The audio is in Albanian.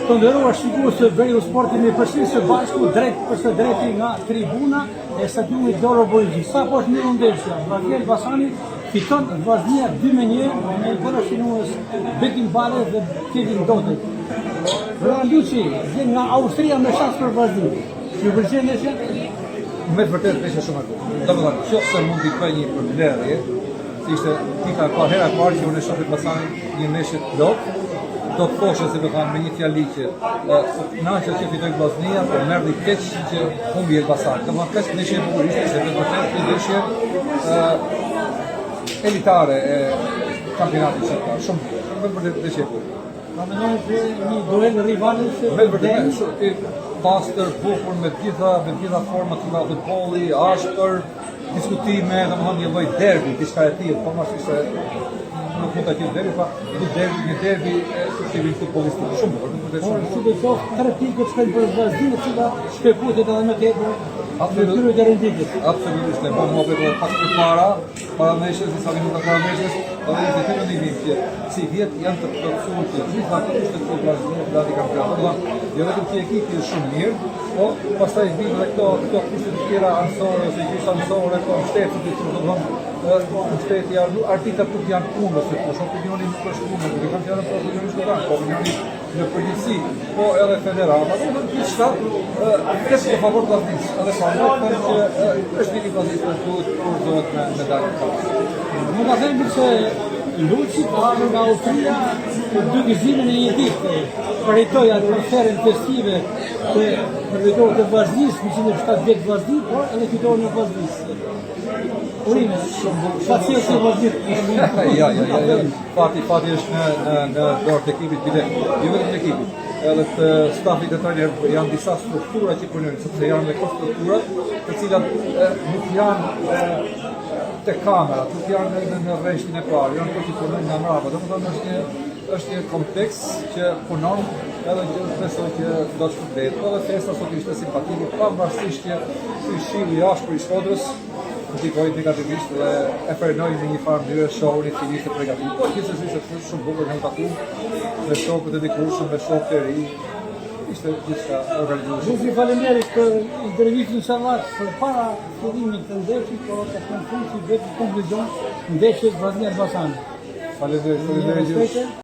Të nderuar shikues të Veriu Sport jemi përsëri së bashku drejt për së drejti nga tribuna e stadiumit Loro Boriçi. Sapo është mbyllur ndeshja, Vllaznia Elbasani fiton Vllaznia 2-1 me gola shënues Bekim Bale dhe Kevin Dotaj. Roland Luci vjen nga Austria me shans për Vllazninë. Ju pëlqen ndeshja? Me të vërtetë ndeshja shumë e bukur. Domethënë, qoftë se mund t'i bëj një përmbledhje, se ishte dita e parë, hera e parë që unë e shoh Elbasanin një ndeshje të plotë, do të thosha si me thanë me një fjali që kënaqja që fitoi Vllaznia, por më erdhi keq që humbi Elbasani. Domethënë kaq ndeshje e bukur ishte, se me të vërtetë një ndeshje elitare e kampionatit shqiptar. Shumë bukur, me të vërtetë ndeshje e bukur. Pa mendoni se një duel rivalësh me të vërtetë shumë i pastër, bukur me të gjitha me të gjitha format që ka futbolli, ashpër, diskutime, domethënë një lloj derbi, diçka e tillë, po mos ishte nuk mund ta quaj derbi, pa një derbi, një derbi e kuptimit futbollistik. Shumë bukur, nuk vërtet shumë bukur. Por sidoqoftë, tre pikë shkojnë për Vllazninë, e cila shkëputet edhe më tepër në krye të renditjes. Absolutisht, e bëmë muhabet edhe pak përpara, para ndeshjes, disa minuta para ndeshjes, edhe ishte ky mendimi që sivjet janë të plotësuar të gjitha kushtet për Vllazninë të bëhet kampion. Domethënë, jo vetëm që ekipi është shumë mirë, po pastaj vijnë edhe këto këto kushte të tjera anësore ose gjysmanësore, po mbështetësit të thonë, domethënë, mbështetja, arbitrat nuk janë punë ose kush opinioni nuk është punë, nuk e kam fjalën për opinionin shkodran, po opinioni në përgjithësi, po edhe federata, domethënë gjithçka flet në favor të Vllaznisë, edhe prandaj them që është viti i Vllaznisë dhe duhet të kurorëzohet me medalje të parë. Mund ta themi se Luci ka ardhur nga Austria për dy gëzime në një ditë. Përjetoi atmosferën festive të përvjetorit të Vllaznisë, 107 vjet Vllazni, por edhe fitoren e Vllaznisë. Urime, Shumë bukur. Fatkeq e Vllaznisë. Jo, jo, jo, jo. Fati, fati është në në në dorë të ekipit bile, jo vetëm të ekipit, edhe të stafit të trajnerëve, janë disa struktura që punojnë, sepse janë dhe këto strukturat, të cilat e, nuk janë e, te kamerat, nuk janë në, në, në rreshtin e parë, janë këto që punojnë nga mbrapa. Domethënë është një është një kompleks që punon edhe që besoj që do të shpërblehet. Po edhe festa sot ishte simpatike, pavarësisht që ky shiu i ashpër i Shkodrës ndikoi negativisht dhe e frenoi në një farë mënyre show-in i cili ishte përgatitur. Po gjithsesi sepse shumë bukur ne u takuam me shokët e dikurshëm, me shokët e ri. Ishte gjithçka organizuar. Luci, faleminderit për intervistën inshallah për para fillimit të ndeshjes, por të në fund si vetë konkluzion ndeshjes Vllaznia Elbasani. Faleminderit, faleminderit.